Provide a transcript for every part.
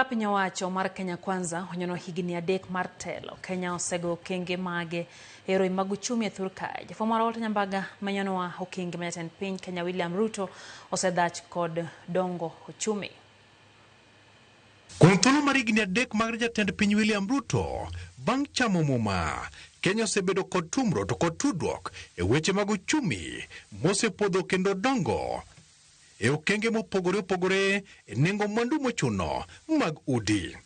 Ka piny owacho mar Kenya Kwanza onyono higni 3 mar telo, Kenya osego okenge mage e yore mag uchumi e thur kae. Jafwambo marwa Walter Nyambaga menyonwa okenge ma jatend piny Kenya William Ruto osedhach kod dongo uchumi. Kuom thuolo mar higni 3 mag jatend piny William Ruto bang' chamo muma, Kenya osebedo kod tumro to kod tudruok e weche mag uchumi mosepodho kendo dongo e okenge mopogore opogore e nengo mwandu mochuno mag udi.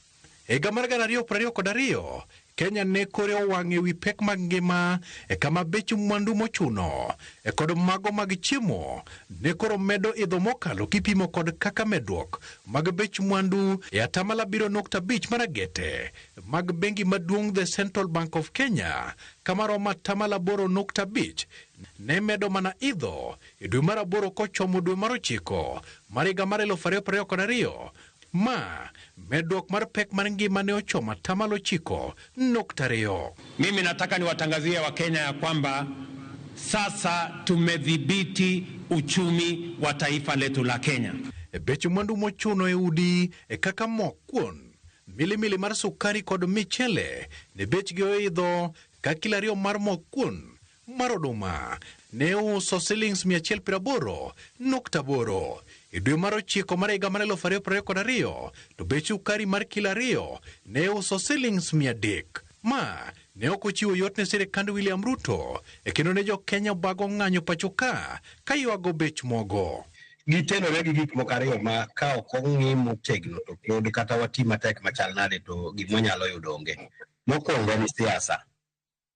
Higa mar 2022, Kenya ne kore owang' e wi pek mag ngima e kama bech mwandu mochuno e kod mago mag chiemo ne koro medo idho mokalo kipimo kod kaka medruok mag bech mwandu e atamalo 7.5 mar agete mag bengi maduong' The Central Bank of Kenya kama romo atamalo 8.5 ne medo mana idho e dwe mar 8 kochomo dwe mar 9 mar higa mar 2022. Ma medruok mar pek mar ngima ne ochomo atamalo 9.2. Mimi nataka niwatangazie Wakenya ya kwamba sasa tumedhibiti uchumi wa taifa letu la Kenya. E bech mwandu mochuno e udi e kaka mok kuon, milimili mar sukari kod michele ne bechgi oidho ka kilo 2 mar mok kuon mar oduma ne uso silings 180.8 e dwe mar 9 mar higa mar 2022, to bech sukari mar kilo 2 ne uso silings 300. Ma ne ok ochiwo yot ne sirikand William Ruto e kendo ne jo Kenya obago ng'anyo pacho ka ywago bech mogo. Gitenore gi gik moko ariyo ma ka ok ong'i motegno to pod kata wati matek machal nade to gima wanyalo yudo onge. Mokwongo en siasa.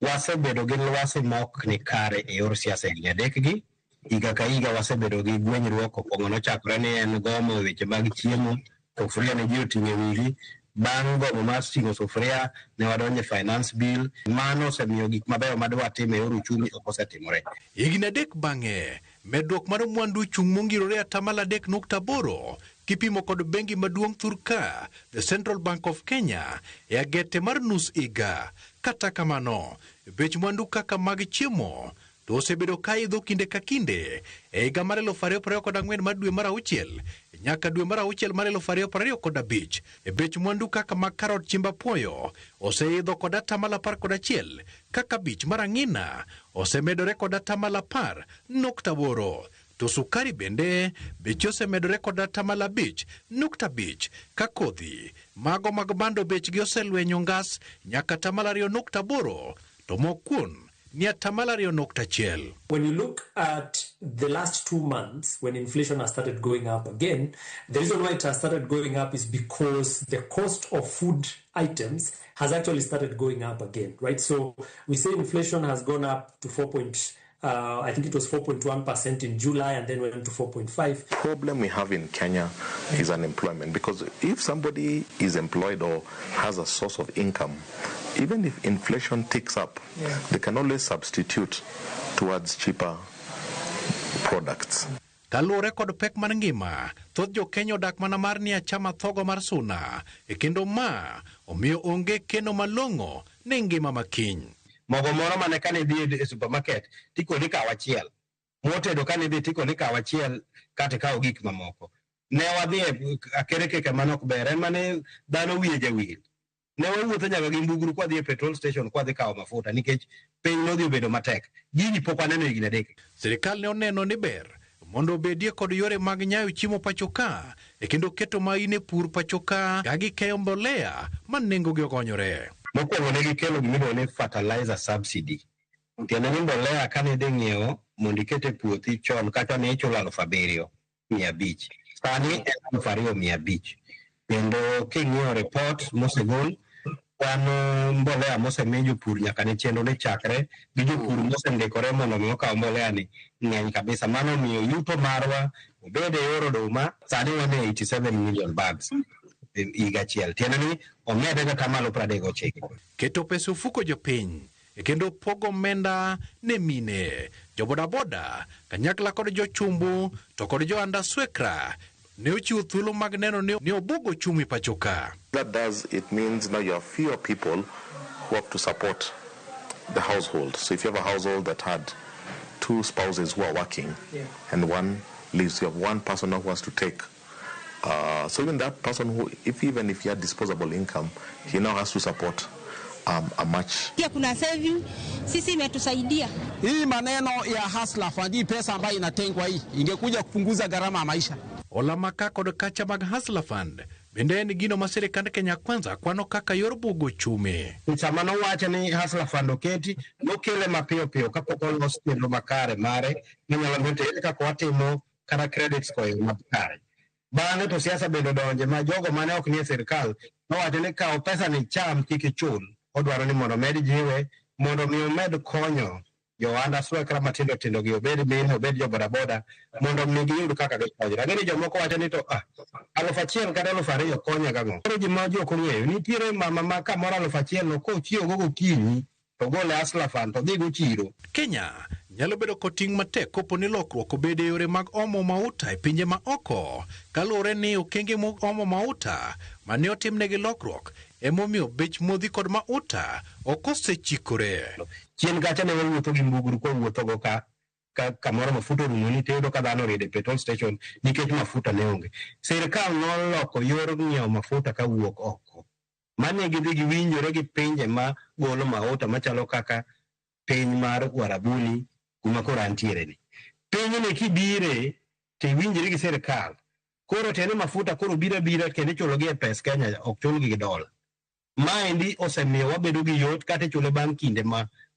Wasebedo gi lwasi ma ok ni kare e yor siasa e higni adekgi. Higa ka higa wasebedo gi gwenyruok. Okwongo nochakore ni en gomo e weche mag chiemo, sufuria ne ji oting'o e wigi. Bang' gomo mar ting'o sufuria ne wadonjo e finance bill. Mano osemiyo gik mabeyo madwa timo e yor uchumi ok osetimore. Higni 3 bang'e, medruok mar mwandu chung' mongirore atamalo 3.8 kipimo kod bengi maduong' thur ka The Central Bank of Kenya e agete mar nus higa. Kata kamano, bech mwandu kaka mag chiemo to osebedo ka idho kinde ka kinde e higa mar 2024 mar dwe mar 6 nyaka dwe mar 6 mar 2025. E bech mwandu kaka mag karot chimba puoyo oseidho kod atamalo 11, kaka bich mar ang'ina osemedore kod atamalo 10.8, to sukari bende beche osemedore kod atamalo 5.5, ka kodhi mago mag bando bechgi oselwenyo ngas nyaka atamalo 2.8, to mok kuon ni atamalo 2.1. When you look at the last 2 months, when inflation has started going up again, the reason why it has started going up is because the cost of food items has actually started going up again, right? So we say inflation has gone up to 4 point, I think it was 4.1% in July and then went to 4.5. The problem we have in Kenya is unemployment, because if somebody is employed or has a source of income, even if inflation ticks up, they can always substitute towards cheaper products. Kaluwore kod pek mar ngima, thoth jo Kenya odak mana mar ni achama thogo mar suna, e kendo ma omiyo onge keno malong'o ne ngima makiny. Mogo moro mane kane idhi e supermarket tikoni kaw achiel, motedo kane idhi tikoni kaw achiel kata ikaw gik mamoko. Ne wadhi e akereke kama ne ok ber, en mane dhano wiye jawil. Ne wawuotho nyaka gi mbugru kwadhi e petrol station kwadhi kawo mafuta nikech piny nodhi obedo matek. Gini pok waneno higni 3. Sirikal ne oneno ni ber mondo obedie kod yore mag nyayo chiemo pacho ka, e kendo keto main e pur pacho ka ka gikeyo mbolea ma nengogi ogonyore. Mokwongo ne gikelo gimiluongo ni fertilizer subsidy. Tiende ni mbolea kane idhi ng'iewo mondo iket e puothi chon kata ne ichulo 7,500. Sani en 2,500. Kendo king'iyo report mosegol, kwan mbolea mosemi jopur nyaka ne chenro ne chakre gi jopur mosendikore mondo mi okaw mbolea ni ng'eny kabisa. Mano omiyo yuto marwa obed e yor oduma, sani wan e 87 million bags higa achiel. Tiende ni omede kata malo 39. Keto pesa ofuko jopiny e kendo pogo omenda ne mine, jobodaboda, kanyakla kod jochumbu to kod jo-andaswekra ne ochiwo thuolo mag neno ni obugo uchumi pacho ka. That does, it means now you have fewer people who have to support the household. So if you have a household that had 2 spouses who are working and one leaves, you have one person who has to take So even that person who, if even if he had disposable income, he now has to support a much. Pia kuna saving, sisi imetusaidia. Hii maneno ya Hustler Fund, hii pesa ambayo inatengwa hii ingekuja kupunguza gharama ya maisha. Hola maka kod kacha mag Hustler Fund bende en gino ma sirikand Kenya Kwanza kwano kaka yor bugo uchumi. Sama nowacho ni Hustler Fund oketi, nokele mapiyo piyo kapok olos chenro makare mare manyalo miyo to ere kaka watimo kata credit score e yo makare. Bang'e to siasa bende odonje ma jogo mane ok nie sirikal nowacho ni kaw pesa ni cham kik ichul. Odwaro ni mondo omed jiwe mondo mi omed konyo jo-ohand aswekra matindo tindo gi obed mine obed jo bodaboda mondo mi giyud kaka gikonyre. Ang'e ni jomoko wacho ni to 1000 kata 2000 konya gang'o. Koro ji ma ji ok ong'eyo nitiere mama ma kamoro 1000 no kochiewo go gokinyi to gole Hustler Fund to dhigo chiro. Kenya nyalo bedo kod ting' matek kopo ni lokruok obedo e yore mag omo mauta e pinje ma oko kaluwore ni okenge mag omo mauta mane otimnegi lokruok emomiyo bech modhi kod mauta ok osechikore. Chien kacha ne wawuotho gi mbugru kwawuothogo ka kamoro mafuta orumo ni tiyudo ka dhano oriedo e petrol station nikech mafuta ne onge. Sirikal noloko yor ng'iewo mafuta kawuok oko. Mane gidhi giwinjore gi pinje ma golo mauta machalo kaka piny mar Uarabuni kuma koro antiere ni. Pinyni kibire to iwinjori gi sirikal. Koro tiende mafuta koro biro abira kendo ichulogi e pes Kenya ok chulgi gi dola. Maendi osemiyo wabedo gi yot kata ichule bang' kinde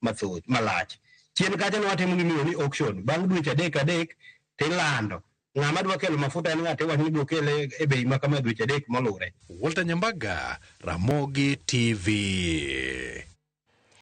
mathoth malach. Chien kacha ne watimo gimiluongo ni auction. Bang' dweche adek adek tilando. Ng'ama dwa kelo mafuta en ng'ate iwacho ni ibiro kele e bei ma kama dweche adek molure. Walter Nyambaga, Ramogi TV.